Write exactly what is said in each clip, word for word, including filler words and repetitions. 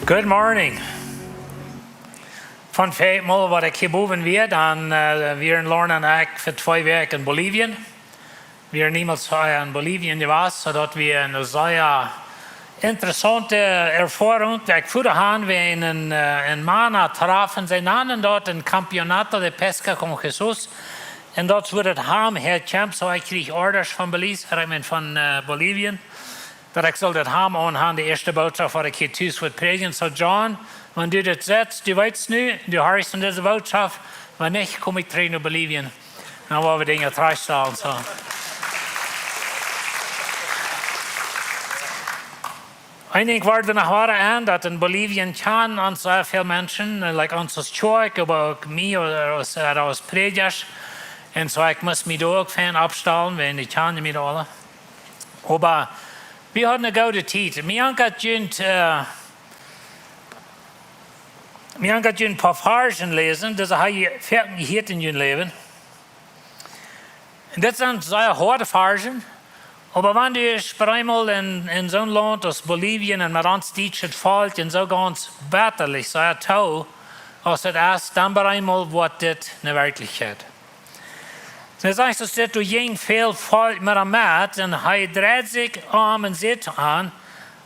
Good morning. Von väl Mol waut ekj hia bowen wia, dan, äh, wieren Lorna un ekj fa twee Wäakj en Bolivien. Wie wieren niemols hia en Bolivien jewast, soo daut wia eene sea interessaunte Erfoarunk. Ekj fua han, wie en, äh, en Mana trafen, see nanden daut en Campeonato de Pesca con Jesús. Un daut wia daut Ham, Herr Champ, soo ekj kjrieech Orders von Belize, ekj meen von, äh, Bolivien, daut ekj sull daut Ham aunhan, de ieeschte Bootschoft waut ekj hia tus wudd prädjen. Soo John, wan du dit sitst, du weetst nu, du horchst aun dise Bootschoft, wan nich, kom ekj trigj no Bolivien. Dan woa wie Dinja trajchtstalen, soo. Een Dinkj woat mie noch wada aun, daut en Bolivien kjanen ons sea väl Menschen, äh, like ons aus Kjoakj, oba uk mie aus, aus, aus Prädja. Un soo, ekj must mie doa uk fein oppstalen, wiels dee kjanen mie aula. Oba wie hauden eene goode Tiet. Mie aunkaut junt, äh, mie aunkaut junt een poa Varschen läsen, daut hab ekj foaken jehieet en mien Läwen. Un dit sent sea hoade Varschen, oba wan du ieescht eemol en, en soon Launt aus Bolivien un met ons dietschet Volkj un soo gaunz bitterlich, soo too, aus et es, dan eemol woat dit eene Werkjlichkjeit. Daut sajcht, aus dit doa jinkj väl Volkj met am met, un hee dreid sikj om un säd to an: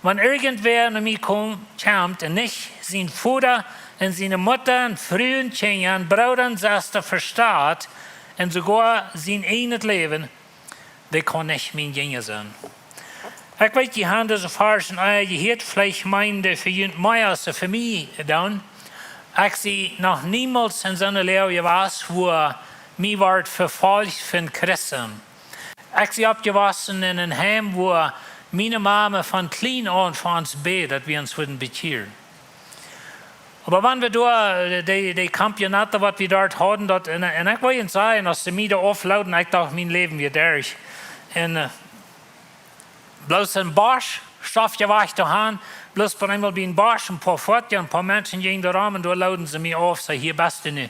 Wan irjentwäa no mie kom-, kjemt un nich sien Voda un siene Mutta un Fru un Kjinja un Brooda un Sesta vestat un soogoa sien ieejnet Läwen, dee kaun nich mien Jinja sennen. Ekj weet, jie haben dise Varschen ea jehieet, veleicht meent dee fa junt mea aus fa mie dan. Ekj sie noch niemols en soone Loag jewast, wua mie wort vefolcht fa Christen. Ekj sie oppjewossen en een Heim, wua miene Mame von kjlien aun fa ons bäd, daut wie ons wudden bekjieren. Oba wan wie doa, äh, dee, dee Campeonato, waut wie doa hauden, daut, un, un ekj well junt sajen, aus see mie doa auflooden, ekj docht, mien Läwen wia derch. Un, äh, bloos een Bosch, Stoffje wajch to han, bloos opp eemol bie een Bosch, een poa Foatieje, een poa Menschen jinjen doa rom un doa looden see mie auf, säden: "Hia best du nu."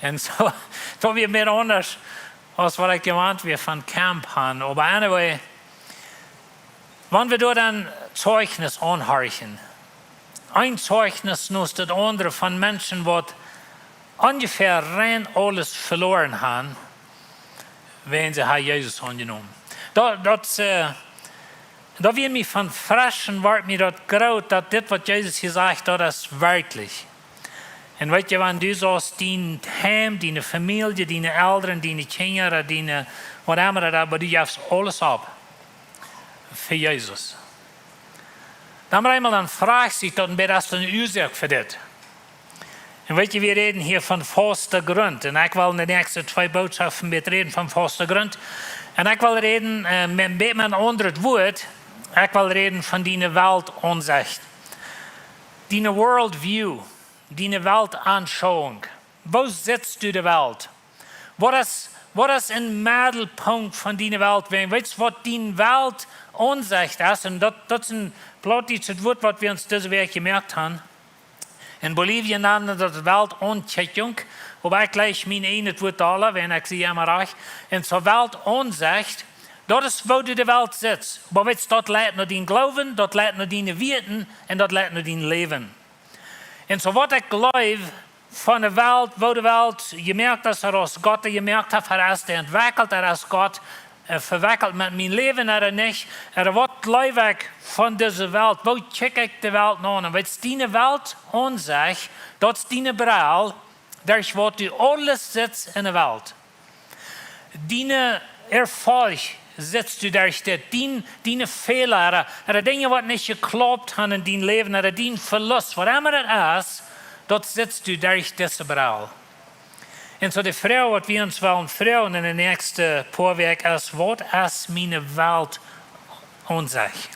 Un soo, daut wia mea aundasch aus waut ekj jewant wia von Camp han. Oba anyway, wan wie doa dan Zeichnis aunhorchen, een Zeichnis no daut aundre von Menschen, waut onjefäa rein aules veloaren han, wan see haben Jesus aunjenomen. Daut, daut, äh, daut wia mie von freschen, wort mie daut groot, daut dit, waut Jesus hia sajcht, daut es werkjlich. Un weetst du, wan du soo aus dien Heim, diene Famielje, diene Elren, diene Kjinja, diene, whatever, daut, oba du jefst aules opp fa Jesus. Dan eemol dan froagt sikj daut een bät aus eene Uasoak fa dit. Un weetst du, wie räden hia von faste Grunt. Un ekj well en de näakjste twee Bootschoften een bät räden von faste Grunt. Un ekj well räden, äh, met een bät met een aundret Wuat. Ekj well räden von diene Weltaunsecht. Diene worldview, diene Weltaunschauunk. Woo sitst du de Welt? Waut es, waut es em Meddelpunkt von diene Welt? Wan, weetst du, waut diene Weltaunsecht es? Un daut, daut es een plautdietschet Wuat, waut wie ons dise Wäakj jemoakt haben. En Bolivien nanen see daut Weltaunschauunk, oba ekj jlikj mien ieejnet Wuat aula, wan ekj sie emma rajcht. Un soo Weltaunsecht, daut es, woo du de Welt sitst. Oba weetst du, daut leit no dienen Gloowen, daut leit no diene Wieeten un daut leit no dien Läwen. Un soo waut ekj jleew von de Welt, woo de Welt jemoakt es, ooda aus Gott dee jemoakt haft, ooda es dee entwekjelt, ooda es Gott, äh, vewekjelt met mien Läwen, ooda nich, ooda waut jleew ekj von dise Welt, woo kjikj ekj de Welt aun? Un weetst du, diene Weltaunsecht, daut es diene Brell, derch waut du aules sitst en de Welt. Diene Erfolg sitst du derch dit, dien, diene Fäla, ooda, ooda Dinja, waut nich jeklaupt haben en dien Läwen, ooda dien Velust, whatever it is, daut sitst du derch dise Brell. Un soo de Froag, waut wie ons wellen froagen en de näakjste poa Wäakj es: Waut es miene Weltaunsecht?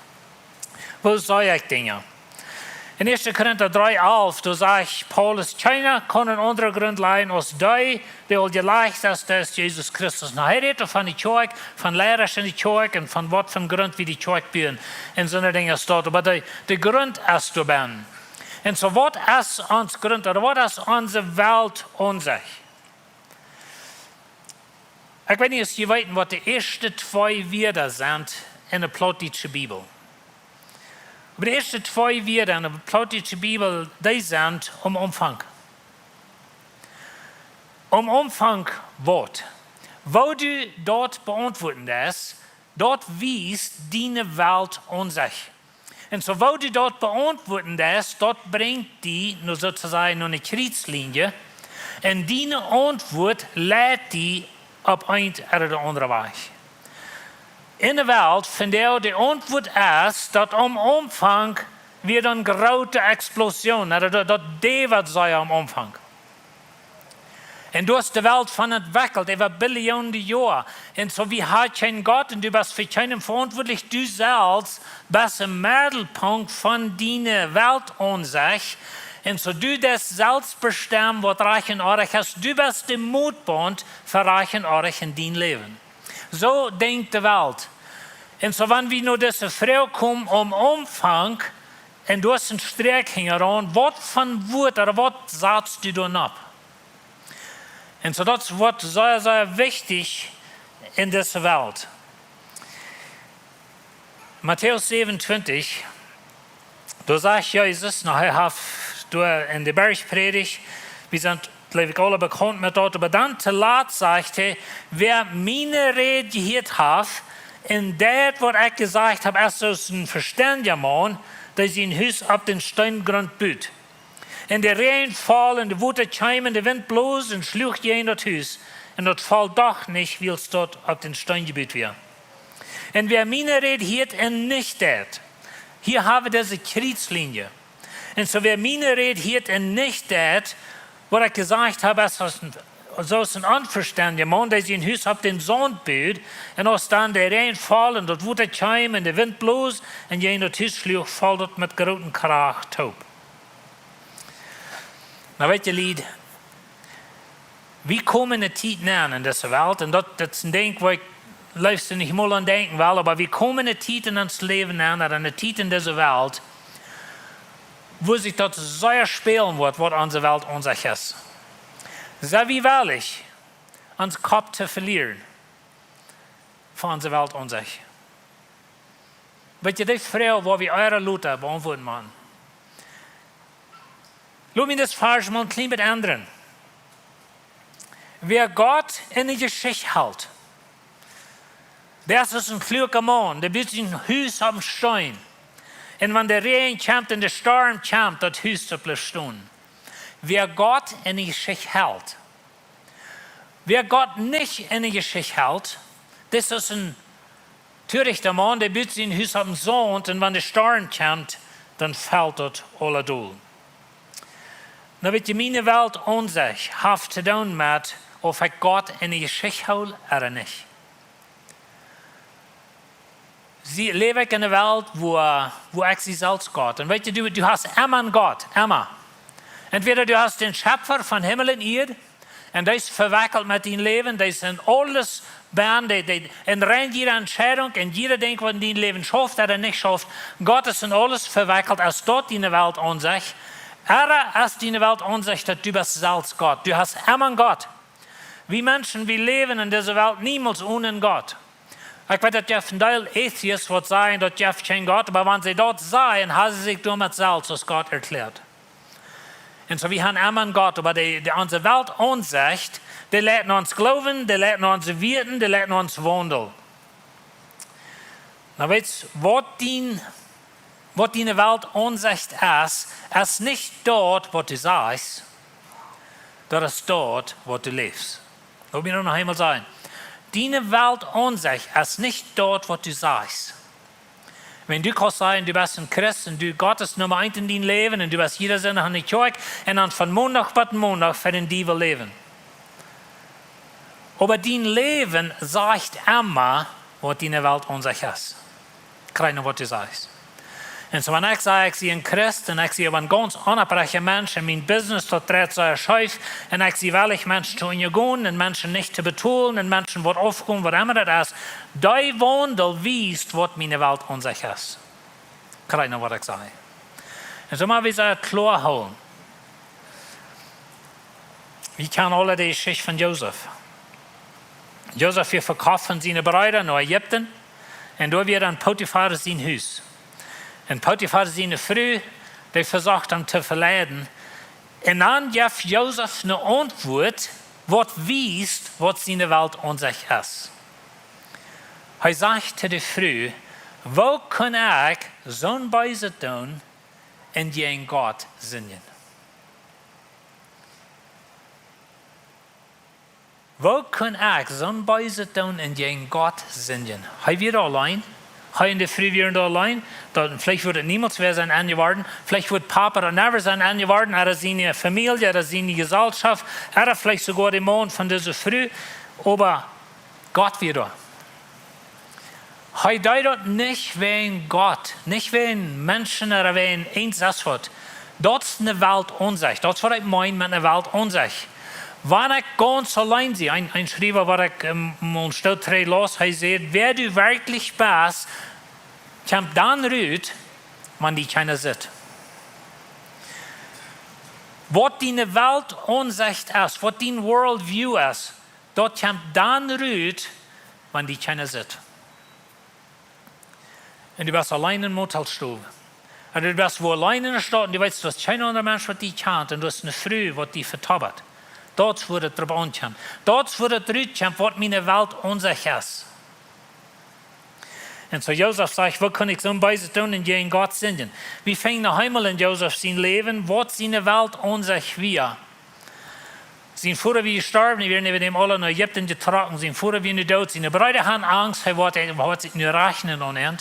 Woo see ekj Dinja? En ieeschte Korinta dree alf, doa sajcht Paulus: "Kjeena kaun een aundren Grunt lajen aus dee, dee aul jelajcht es, daut es Jesus Christus." Nu, hee rät doa von de Kjoakj, von Liera en de Kjoakj un von waut fa Grunt wie de Kjoakj buen. Un soone Dinja steit, oba de, de Grunt es doa benn. Un soo, waut es ons Grunt, ooda waut es onse Weltaunsecht? Ekj weet nich, aus jie weeten, waut de ieeschte twee Wieed sent en de plautdietsche Bibel. Oba de ieeschte twee Wieed en de plautdietsche Bibel, dee sent aum Aunfank. Aum Aunfank waut? Woo du daut beauntwuaden deist, daut wiest diene Weltaunsecht. Un soo woo du daut beauntwuaden deist, daut brinjt die, nu soo to sajen, no eene Kjrietslinie. Un diene Auntwuat leit die opp eent ooda de aundre Wajch. En de Welt, vondoag, de Auntwuat es, daut aum Aunfank wia eene groote Explosion, ooda daut, daut Ding waut see aum Aunfank. Un doa es de Welt von entwekjelt, äwa Billionen Joaren. Un soo, wie haben kjeenen Gott un du best fa kjeenem veauntwuatlich, du selfst best em Meddelpunkt von diene Weltaunsecht. Un soo, du deist selfst bestemmen, waut rajcht un orrajcht es, du best de Mootbaunt fa rajcht un orrajcht en dien Läwen. Soo denkjt de Welt. Un soo, wan wie no dise Froag komen aum Aunfank, un du hast een Sträakj hinjaraun, waut fa Wuat ooda waut satst du dan opp? Un soo, daut woat sea, sea wichtich en dise Welt. Matäus 27, doa sajcht Jesus, nu, hee haft doa en de Bergprädicht, wie sent, jleew ekj, aule bekaunt met daut, oba dan toolatst sajcht hee: "Wäa miene Räd jehieet haft un deit, waut ekj jesajcht hab, es soo aus een vestendja Maun, dee sien Hus opp dän Steengrund but. Un de Räajen foll un de Wota kjeem un de Wint bloos un schluach jäajen daut Hus, un daut foll doch nich, wiels daut opp dän Steen jebut wia. Un wäa miene Räd hieet un nich deit," hia hab wie dise Kjrietslinie. Un soo, wäa miene Räd hieet un nich deit, waut ekj jesajcht hab, es soo aus een, soo aus een onvestendja Maun, dee sien Hus opp dän Saunt but, un aus dan de Räajen foll un daut Wota kjeem un de Wint bloos un jäajen daut Hus schluach, foll daut met groote Krauft toop. Nu, weet jie, Lied, wie komen en eene Tiet nenn en dise Welt, un daut, daut es een Dinkj, wua ekj leefst nich mol aun denkjen well, oba wie komen en eene Tiet en ons Läwen nenn, ooda en eene Tiet en dise Welt, wua sikj daut sea spälen woat, waut onse Weltaunsecht es. Sent wie wellich, ons Kopp to velieren fa onse Weltaunsecht? Weet jie, dee Froag woa wie ea lota beauntwuaden motten. Lot mie dit Varsch mol een kjlien bät endren. Wäa Gott en de Jeschicht helt, dee es aus een kluaka Maun, dee but sien Hus opp dän Steen. Un wan de Räajen kjemt un de Storm kjemt, daut Hus, daut blift stonen. Wäa Gott en de Jeschicht helt. Wäa Gott nich en de Jeschicht helt, daut es aus een törichta Maun, dee but sien Hus opp dän Saunt, un wan de Storm kjemt, dan felt daut aula dol. Nu, weet jie, miene Weltaunsecht haft to doonen met, auf ekj Gott en de Jeschicht hool ooda nich. See, läw ekj en eene Welt, wua, wua ekj sie selfst Gott. Un weet jie, du, du hast emma een Gott, emma. Entwäda du hast dän Schepfa von Himmel un Ieed, un dee es vewekjelt met dien Läwen, dee es en aules benn, dee, dee, en rein jiede Entscheidunk, en jieda Dinkj, waut en dien Läwen schauft ooda nich schauft. Gott es en aules vewekjelt, es daut diene Weltaunsecht. Ooda es diene Weltaunsecht, daut du best selfst Gott. Du hast emma een Gott. Wie Menschen, wie läwen en dise Welt niemols onen Gott. Ekj weet, daut jeft een Deel Atheisten, waut sajen, daut jeft kjeen Gott, oba wan see daut sajen, haben see sikj doamet selfst aus Gott erkjläat. Un soo, wie haben emma een Gott, oba dee, dee, onse Weltaunsecht, dee leit no ons Gloowen, dee leit no onse Wieed, dee leit no ons Waundel. Nu, weetst, waut dien, waut diene Weltaunsecht es, es nich daut, waut du sajchst, daut es daut, waut du läfst. Lot mie daut noch eemol sajen. Diene Weltaunsecht es nich daut, waut du sajchst. Wan du kaust sajen, du best een Christ un du, Gott es Numma eent en dien Läwen un du best jieda Sindach en de Kjoakj un dan von Mondach bat Mondach fa dän Diewel läwen. Oba dien Läwen sajcht emma, waut diene Weltaunsecht es. Krakjt waut du sajchst. Un soo, wan ekj saj, ekj sie een Christ un ekj sie oba een gaunz onopprechta Mensch un mien Business, daut dreit sea scheef, un ekj sie wellich Menschen to unjagonen un Menschen nich to betolen un Menschen waut aufkomen, waut emma daut es, dee Waundel wiest, waut miene Weltaunsecht es. Krakjt waut ekj saj. Un soo mott wie daut kloa hoolen. Wie kjanen aule de Jeschicht von Josef. Josef wia vekoft von siene Breeda no Ägipten un doa wia dan Potifar sien Hus. Un Potifar siene Fru, dee vesocht am to veleiden. Un dan jeef Josef ne Auntwuat, waut wiest, waut siene Weltaunsecht es. Hee sajcht to de Fru: "Woo kunn ekj soon Beeset doonen un jäajen Gott sindjen?" Woo kunn ekj soon Beeset doonen un jäajen Gott sindjen? Hee wia auleen. Hee un de Fru wieren auleen. Daut, veleicht wudd et niemols wada sennen enjeworden. Veleicht wudd Papa daut never sennen enjeworden. Ooda siene Famielje, ooda siene Jesalschoft, ooda veleicht soogoa de Maun von dise Fru. Oba Gott wia doa. Hee deed daut nich wäajen Gott, nich wäajen Menschen ooda wäajen eent sest waut. Daut es ne Weltaunsecht. Daut es waut ekj meen met ne Weltaunsecht. Wan ekj gaunz auleen sie, een, een Schriewa, waut ekj, ähm, mol een Stoot trigj laus, hee säd: "Wäa du werkjlich best, kjemt dan rut, wan die kjeena sitt." Waut diene Weltaunsecht es, waut dien worldview es, daut kjemt dan rut, wan die kjeena sitt. Un du best auleen em Motelstow. Ooda du best wua auleen enne Staut un du weetst, daut es kjeen aundra Mensch, waut die kjant, un du hast ne Fru, waut die vetobat. Daut es, wua daut doaropp aunkjemt. Daut es, wua daut rutkjemt, waut miene Weltaunsecht es. Un soo Josef sajcht: "Woo kunn ekj soon Beeset doonen un jäajen Gott sindjen?" Wie finjen noch eemol en Josef sien Läwen, waut siene Weltaunsecht wia. Sien Voda wia jestorwen, dee wieren äwa däm aula no Ägipten jetrocken. Sien Voda wia nu doot, siene Breeda hauden Angst, hee woat, hee woat sikj nu räakjnen aun an.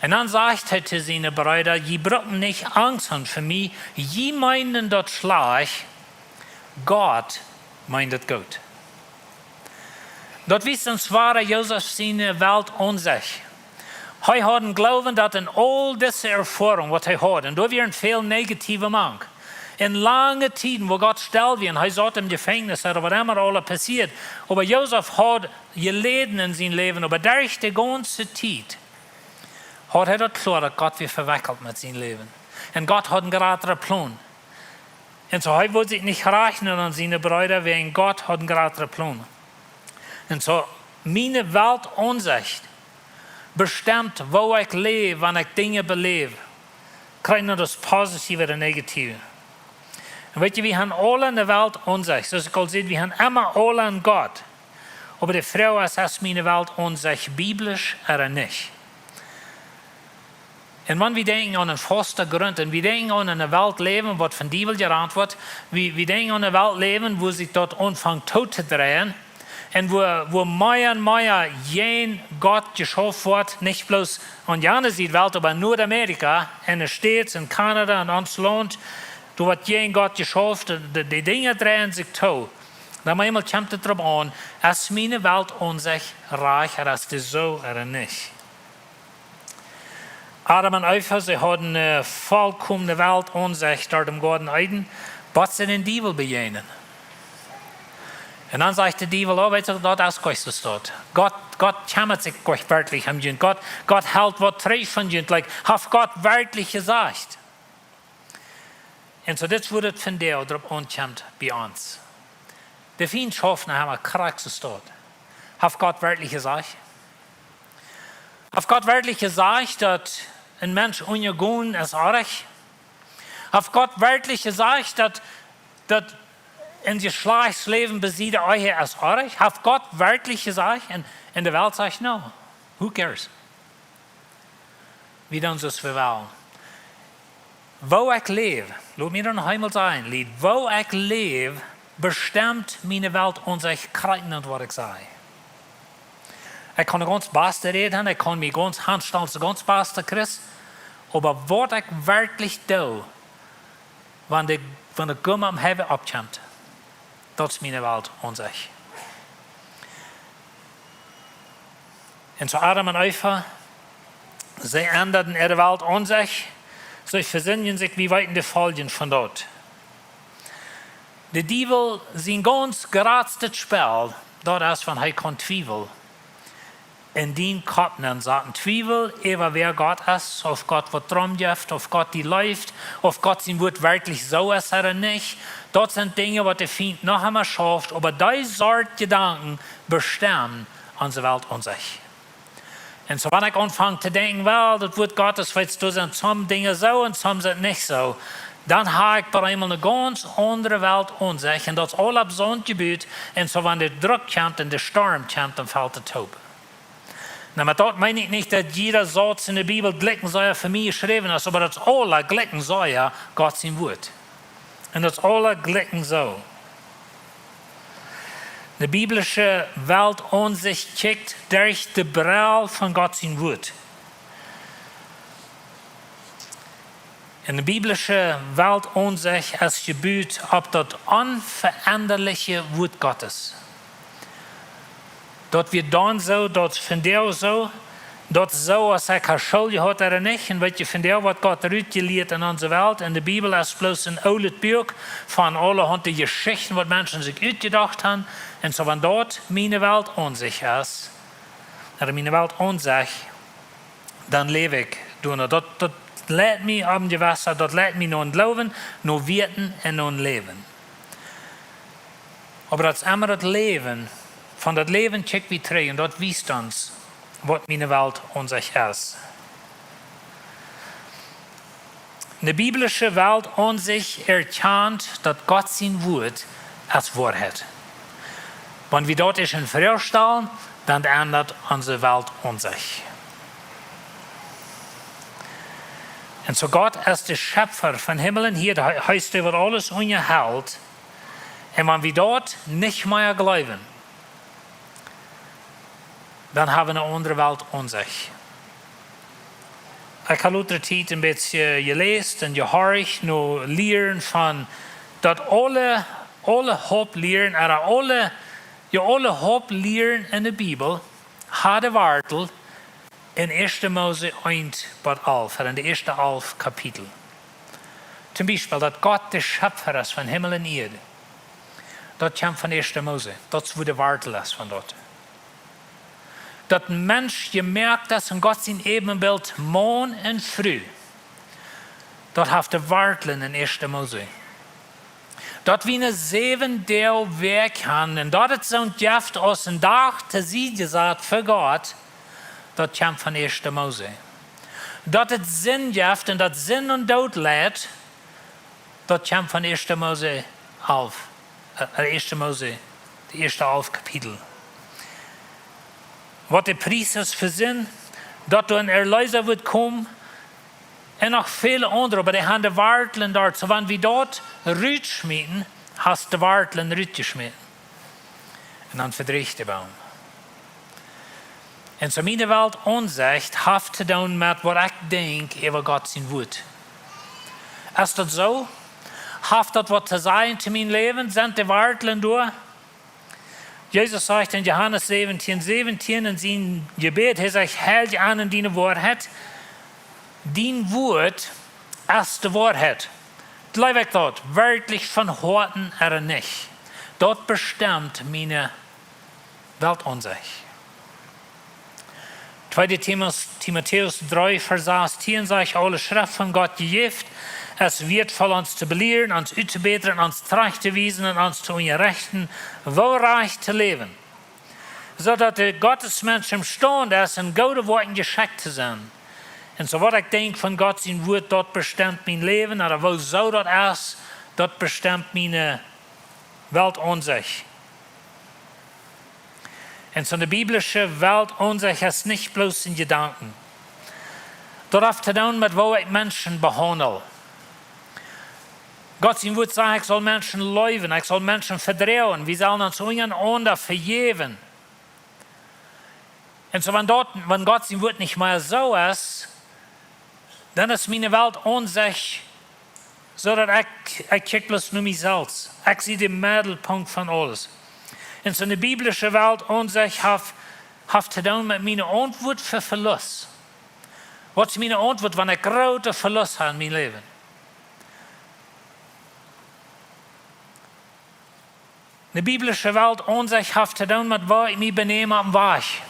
Un dan sajcht hee to siene Breeda: "Jie brucken nich Angst haben fa mie, jie meenen daut schlajcht, Gott meent et goot." Daut wiest ons wada Josef siene Weltaunsecht. Hee haud een Gloowen, daut en aul dise Erfoarunk, waut hee haud, un doa wieren väl negative mank. En lange Tieden, wua Gott stell wia, un hee saut em Jefenkjnis, ooda waut emma aula passieed. Oba Josef haud jeläden en sien Läwen, oba derch de gaunze Tiet haud hee daut kloa, daut Gott wia vewekjelt met sien Läwen. Un Gott haud een jratren Plon. Un soo, hee wull sikj nich räakjnen aun siene Breeda, wäajen Gott haud een jratren Plon. Un soo, miene Weltaunsecht bestemt, woo ekj läw, wan ekj Dinja beläw. Kjrieen daut positief ooda negatief. Un weetst, wie haben aula ne Weltaunsecht. Soo aus ekj aul säd, wie haben emma aula en Gott. Oba de Froag es, es miene Weltaunsecht biblisch ooda nich? Un wan wie denkjen aun een fausten Grunt, un wie denkjen aun eene Welt läwen, waut von Diewel jerant woat, wie, wie denkjen aun eene Welt läwen, wua sikj daut aunfangt tootodreien, un wua, wua mea un mea jäajen Gott jeschauft woat, nich bloos aun jane Sied Welt, oba en Nuadamerika, en de States, en Kanada, en ons Launt, doa woat jäajen Gott jeschauft, de, de Dinja dreien sikj too. Dan eemol kjemt et doaropp aun, es miene Weltaunsecht rajcht, ooda es dee soo ooda nich? Adam un Eva, see hauden, äh, vollkomne Weltaunsecht doa em Goaden Eden, bat see dän Diewel bejäajnen. Un dan sajcht de Diewel: "Oh, weetst, daut es Gott sien Staut. Gott, Gott kjemmat sikj nich werkjlich om junt. Gott, Gott helt waut trigj von junt. Like, haft Gott werkjlich jesajcht?" Un soo, dit es wua et vondoag doaropp aunkjemt bie ons. De Fient schauft noch emma krakjt soo. Haft Gott werkjlich jesajcht? Haft Gott werkjlich jesajcht, daut een Mensch unjagonen es oajch? Haft Gott werkjlich jesajcht, daut, daut een Jeschlajchtsläwen buta Ehe es oajch? Haft Gott werkjlich jesajcht? Un, un de Welt sajcht: "No, who cares?" Wie doonen soo aus wie wellen. Woo ekj läw, lot mie daut noch eemol sajen, Lied, woo ekj läw, bestemt miene Weltaunsecht, krakjt waut ekj saj. Ekj kaun de gaunz baste Räd haben, ekj kaun mie gaunz aunstalen aus de gaunz baste Christ, oba waut ekj werkjlich doo, wan de, wan de Gumma aum Highway oppkjemt, daut es miene Weltaunsecht. Un soo Adam un Eva, see endaden äare Weltaunsecht, see vesindjen sikj, wie weeten de Foljen von daut. De Diewel sien gaunz jratstet Spell, daut es, wan hee kaun Twiewel en dien Kopp nensaten. Twiewel äwa wäa Gott es, auf Gott waut doaromm jeft, auf Gott die leeft, auf Gott sien Wuat werkjlich soo es ooda nich. Daut sent Dinja, waut de Fient noch emma schauft, oba dee Sort Jedanken bestemmen onse Weltaunsecht. Un soo wan ekj aunfang to denkjen, well, daut Wuat Gottes, weetst, doa sent some Dinja soo un some sent nich soo, dan ha ekj opp eemol eene gaunz aundre Welt aun sikj. Un daut es aula opp Saunt jebut. Un soo wan de Druck kjemt un de Storm kjemt, dan felt et toop. Nu, met daut meen ekj nich, daut jieda Sauz enne Bibel jlikj soo fa mie jeschräwen es, oba daut es aula jlikj soo Gott sien Wuat. Un daut es aula jlikj soo. De biblische Weltaunsicht kjikjt derch de Brell von Gott sien Wuat. Un de biblische Weltaunsicht es jebut opp daut onverendaliche Wuat Gottes. Daut wia dan soo, daut vondoag soo, daut soo aus ekj ha School jehaut ooda nich, un weetst, vondoag woat Gott rutjelieet en onse Welt, un de Bibel es bloos een oolet Buak von aulahaunt Jeschichten, waut Menschen sikj utjedocht han. Un soo wan daut miene Weltaunsicht es, ooda miene Weltaunsicht, dan läw ekj doano. Daut, daut leit mie aum Jewessa, daut leit mie no een Gloowen, no Wieeten un no een Läwen. Oba daut es emma daut Läwen, von daut Läwen kjikj wie trigj un daut wiest ons, waut miene Weltaunsicht es. De biblische Weltaunsicht erkjant, daut Gott sien Wuat es Woarheit. Wan wie daut ieescht en Froag stalen, dan endat onse Weltaunsicht. Un soo Gott es de Schepfa von Himmel un Ieed, hee, hee es dee, waut aules unjahelt. Un wan wie daut nich mea jleewen, dan ha wie eene aundre Weltaunsicht. Ekj ha latste Tiet een bät jeläst un jehorcht no Lieren von daut aule, aule Haupt Lieren, ooda aule, jo, aule Haupt Lieren enne Bibel, ha de Wartel en ieeschte Mose eent bat alf, ooda en de ieeschte alf Kapitel. Toom Biespel, daut Gott de Schepfa es von Himmel un Ieed. Daut kjemt von ieeschte Mose. Daut es wua de Wartel es von daut. Daut een Mensch jemoakt es en Gott sien Äwenbilt, Maun un Fru. Daut haft de Wartlen en ieeschte Mose. Daut wie eene säwen Doag Wäakj han un daut et soont jeft aus een Dach to sied jesat fa Gott, daut kjemt von ieeschte Mose. Daut et Sind jeft un daut Sind un Doot leit, daut kjemt von ieeschte Mose alf, äh, ieeschte Mose, de ieeschte alf Kapitel. Waut de Pries es fa Sind, daut doa een Erleesa wudd komen, un noch väle aundre, oba dee han de Wartlen doa. Soo wan wie daut rutschmieten, hast de Wartlen rutjeschmäten. Un dan vedrieecht de Boom. Un soo miene Weltaunsicht haft to doonen met waut ekj denkj äwa Gott sien Wuat. Es daut soo? Haft daut waut to sajen to mien Läwen? Sent de Wartlen doa? Jesus sajcht en Johanes säwentieen säwentieen en sien Jebäd, hee sajcht: "Heil an en diene Woarheit, dien Wuat es de Woarheit." Jleew ekj daut werkjlich von Hoaten ooda nich? Daut bestemt miene Weltaunsicht. Tweede Timotäus, Timotäus dree, Varsch sastien sajcht: "Aule Schreft von Gott jejäft, es wieetvoll, ons to belieren, ons uttobätren, ons trajcht to wiesen un ons to unjarechten, woo rajcht to läwen, soo daut de Gottesmensch emstaund es, en goode Woakjen jeschekjt to sennen." Un soo waut ekj denkj von Gott sien Wuat, daut bestemt mien Läwen, ooda woo soo daut es, daut bestemt miene Weltaunsicht. Un soo de biblische Weltaunsicht es nich bloos een Jedanken. Daut haft to doonen met woo ekj Menschen behaundel. Gott sien Wuat sajcht, ekj saul Menschen leewen, ekj saul Menschen vedroagen, wie sellen ons unjarenaunda vejäwen. Un soo wan daut, wan Gott sien Wuat nich mea soo es, dan es miene Weltaunsicht soo daut ekj, ekj kjikj bloos no mie selfst. Ekj sie de Meddelpunkt von aules. Un soo de biblische Weltaunsicht haft, haft to doonen met miene Auntwuat fa Velust. Waut es miene Auntwuat, wan ekj groote Velust ha en mien Läwen? De biblische Weltaunsicht haft to doonen met woo ekj mie benäm oppem Wajch.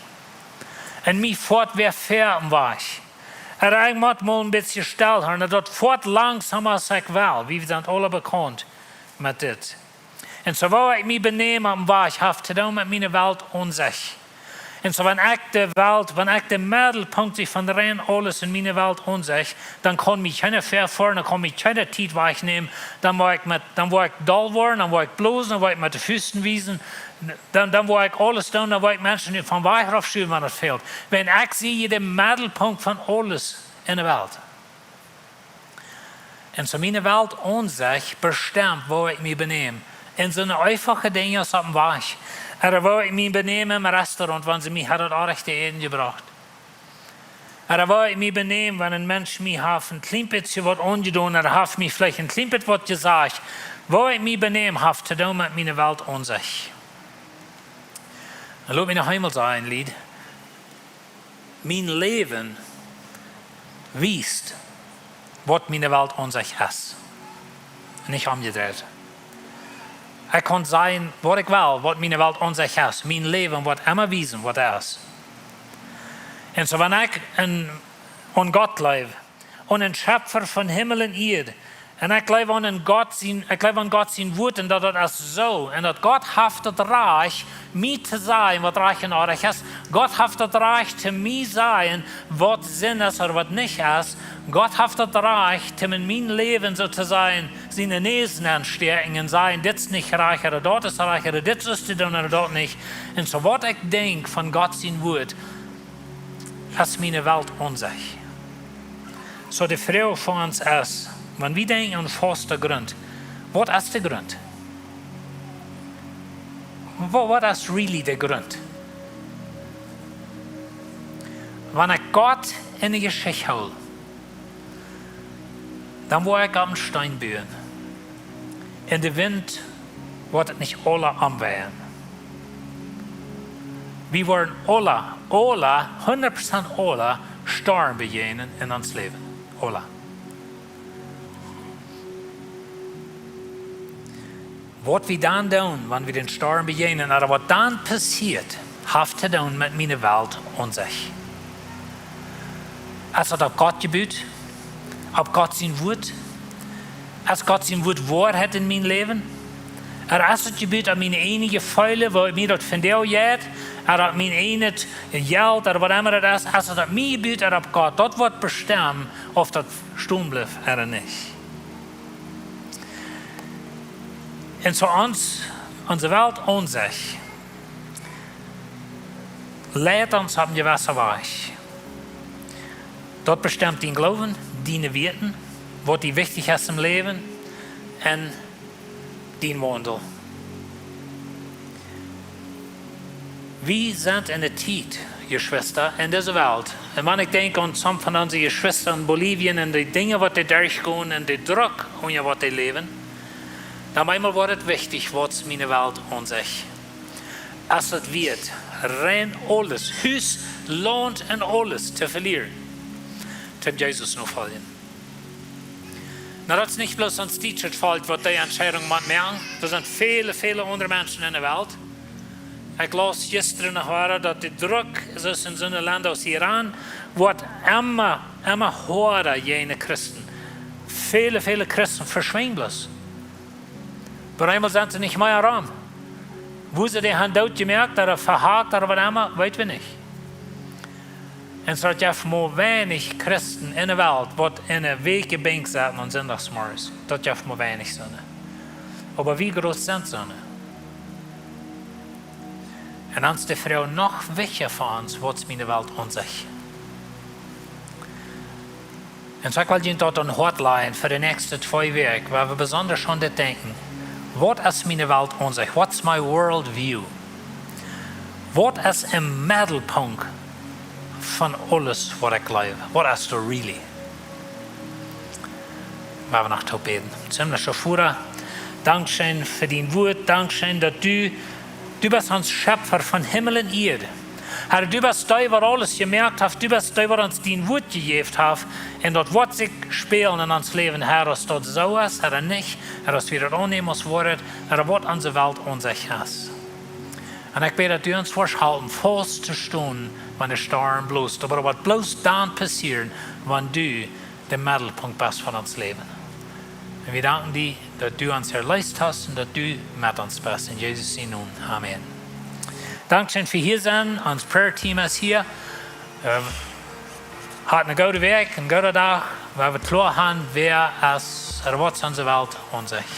Un mie foat wäa väa oppem Wajch. Ooda ekj mott mol een bät stell hoolen, daut foat langsom aus ekj well. Wie sent aule bekaunt met dit. Un soo woo ekj mie benäm oppem Wajch haft to doonen met miene Weltaunsicht. Un soo, wan ekj de Welt, wan ekj de Meddelpunkt sie von rein aules en miene Welt aunsecht, dan kaun mie kjeena väafoaren, dan kaun mie kjeena Tiet wajchnämen, dan woa ekj met, dan woa ekj doll woaren, dan woa ekj blosen, dan woa ekj met de Fust wiesen, dan, dan woa ekj aules doonen, dan woa ekj Menschen von Wajch rauf schuwen, wan daut fält. Wan ekj sie de Meddelpunkt von aules en de Welt. Un soo miene Welt aunsecht bestemt, woo ekj mie benäm. En soone eefache Dinja aus oppem Wajch. Ooda woo ekj mie benäm em Restaurant, wan see mie hauden daut rajchte Äten jebrocht. Ooda woo ekj mie benäm, wan een Mensch mie haft een kjlien bät waut aunjedonen, ooda haft mie veleicht een kjlien bät waut jesajcht. Woo ekj mie benäm, haft to doonen met miene Welt aunsecht. Un lot mie noch eemol sajen, Lied. Mien Läwen wiest, waut miene Welt aunsecht es. Nich omjedreit. Ekj kaun sajen, waut ekj well, waut miene Welt aunsecht es. Mien Läwen woat emma wiesen, waut et es. Un soo, wan ekj een, aun Gott jleew, aun een Schepfa von Himmel un Ieed, un ekj jleew aun een Gott sien, ekj jleew aun Gott sien Wort, un daut daut es soo, un daut Gott haft daut Rajcht, mie to sajen, waut rajcht un oajch es. Gott haft daut Rajcht, to mie sajen, waut Sind es ooda waut nich es. Gott haft daut Rajcht, om en mien Läwen, soo to sajen, siene Näs nenn to stäakjen un sajen, dit es nich rajcht, ooda daut es rajcht, ooda dit sust du doonen, ooda daut nich. Un soo waut ekj denkj von Gott sien Wort, es miene Welt aunsecht. Soo de Froag fa ons es, wan wie denkjen aun fausta Grunt, waut es de Grunt? Wa-, waut es really de Grunt? Wan ekj Gott en de Jeschicht hool, dan woa ekj opp een Steen buen. Un de Wint woat et nich aula omweien. Wie woaren aula, aula, hundat Prozent aula Storm bejäajnen en ons Läwen. Aula. Waut wie dan doonen, wan wie dän Storm bejäajnen, ooda waut dan passieet, haft to doonen met miene Welt aunsecht. Es daut opp Gott jebut? Opp Gott sien Wort? Es Gott sien Wort Woarheit en mien Läwen? Ooda es daut jebut opp miene eejne Jefeelen, woo mie daut vondoag jeit, ooda opp mien eejnet Jelt, ooda waut emma daut es, es daut opp mie jebut ooda opp Gott? Daut woat bestemmen, auf daut stonen blift ooda nich. Un soo ons, onse Welt aunsecht leit ons opp een jewessen Wajch. Daut bestemt dien Gloowen, diene Wieeten, waut die wichtich es em Läwen un dien Waundel. Wie sent en de Tiet, Jeschwista, en dise Welt. Un wan ekj denkj aun some von onse Jeschwista en Bolivien un de Dinja, waut dee derchgonen un de Druck, unja waut dee läwen, dan eemol woat et wichtich, waut es miene Welt aunsecht. Es et wieet, rein aules, Hus, Launt un aules to velieren, toom Jesus nofoljen? Nu, daut es nich bloos ons dietschet Volkj, waut dee Entscheidunk mott moaken. Doa sent väle, väle aundre Menschen en de Welt. Ekj laus jistren noch wada, daut de Druck, soo aus en soone Lenda aus Iran, woat emma, emma hoada jäajen de Christen. Väle, väle Christen veschwinjen bloos. Opp eemol sent see nich mea rom. Woo see dee han doot jemoakt, ooda vehakt, ooda waut emma, weet wie nich. Un soo, daut jeft mau weinich Christen en de Welt, waut en de Wäakj Benkj sitten aun Sindachsmorjes. Daut jeft mau weinich soone. Oba woo groot sent soone? Un dan es de Froag noch wichtja fa ons, waut es miene Welt aunsecht? Un soo ekj well junt daut aum Hoat lajen fa de näakjste twee Wäakj, wua wie besonda aun dit denkjen. Waut es miene Welt aunsecht? What's my world view? Waut es em Meddelpunkt von aules, waut ekj jleew? Waut es doa really? Lot ons noch toop bäden. Himmlischa Voda, dankscheen fa dien Wort, dankscheen, daut du, du best ons Schepfa von Himmel un Ieed. Herr, du best dee, waut aules jemoakt haft, du best dee, waut ons dien Wort jejäft haft, un daut woat sikj spälen en ons Läwen, Herr, aus daut soo es, ooda nich, Herr, aus wie daut aunnämen aus Woarheit, ooda waut onse Welt aunsecht es. Un ekj bäd, daut du ons woascht halpen, faust to stonen, wan de Storm blost. Oba daut woat bloos dan passieren, wan du de Meddelpunkt best von ons Läwen. Un wie danken die, daut du ons erleest hast un daut du met ons best. En Jesus sien Nomen. Amen. Dankscheen fa hia sennen. Ons prayer team es hia. Äh, haut eene goode Wäakj, een gooden Dach, wua wie kloa haben, wäa es, ooda waut es onse Welt aun sikj.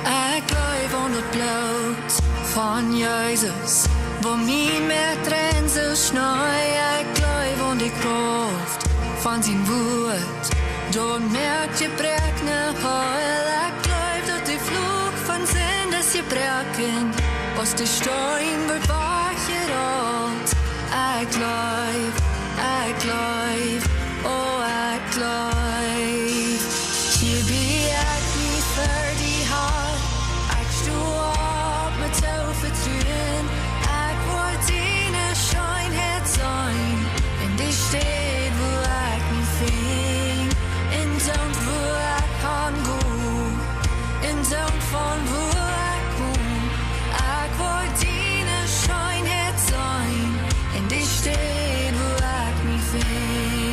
Ekj jleew aun daut Bloot von Jesus, waut mie mea reinwascht aus Schnee. Ekj jleew aun de Krauft von sien Wuat, daut moakt Jebräakjen heil. Ekj jleew, daut de Fluch von Sind es jebroaken, aus de Steen woat wajchjerollt. Ekj jleew, ekj jleew, o, ekj jleew. Hia sie ekj nu ver die, Har. Ekj sto opp met too vetruen. Ekj woa diene Scheenheit seenen en de Städ, wua ekj mie befinj, en doont, wua ekj hango, en doont, von wua ekj kom. Ekj woa diene Scheenheit seenen en de Städ, wua ekj mie befinj.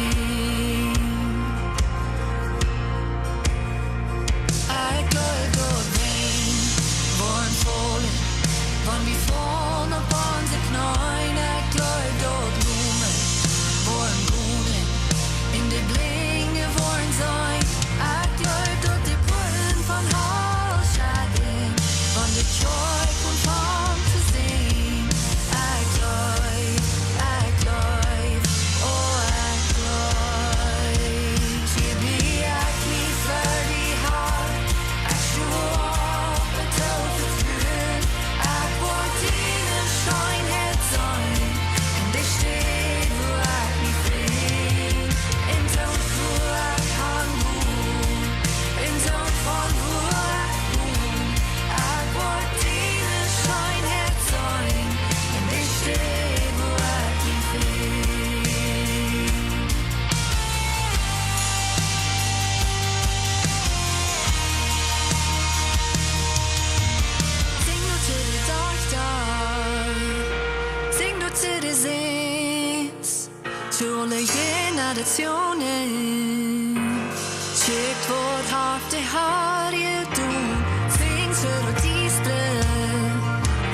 Ekj jleew, daut Wellen woaren faulen, wan wie faulen opp onse Kjneeen. Ekj jleew, daut Lomen woaren gonen en de Blinje woaren seenen. Ekj jleew, daut de Puaten von Hal schaden, wan de Kjoakj aunfangt to sinjen. Ekj jleew, ekj jleew, o, ekj jleew. Hia sie ekj nu ver die, Har. Ekj sto opp met too vetruen. Ekj woa diene Scheenheit seenen en de Städ, wua ekj mie befinj, en doont, wua ekj hango, en doont, von wua ekj kom. Ekj woa diene Scheenheit seenen en de Städ, wua ekj mie befinj. Sinj daut to de Dajchta, sinj daut to de Sent, to aule Jenerationen. Kjikj, waut haft de Har jedonen. Sinj to daut Diestre,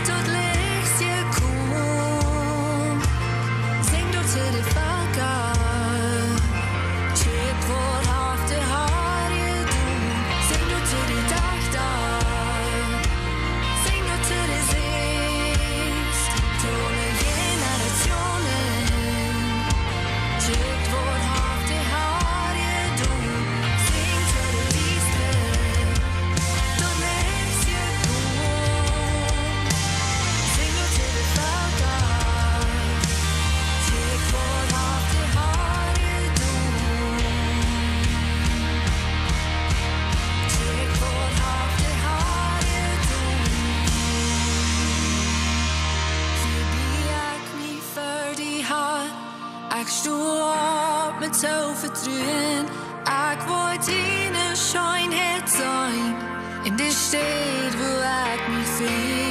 daut Licht es jekomen. Sinj daut to de Velkja. Kjikj, waut haft de Har jedonen. Sinj daut to de Dajchta. Sinj daut to de Sent, to aule Jenerationen. Kjikj, waut haft de Har jedonen. Sinj to daut Diestre, daut Licht es jekomen. Sinj daut to de Velkja. Kjikj, waut haft de Har jedonen. Kjikj, waut haft de Har jedonen. Hia sie ekj nu ver die, Har. Ekj sto opp met too vetruen. Ekj woa diene Scheenheit seenen en de Städ, wua ekj mie befinj.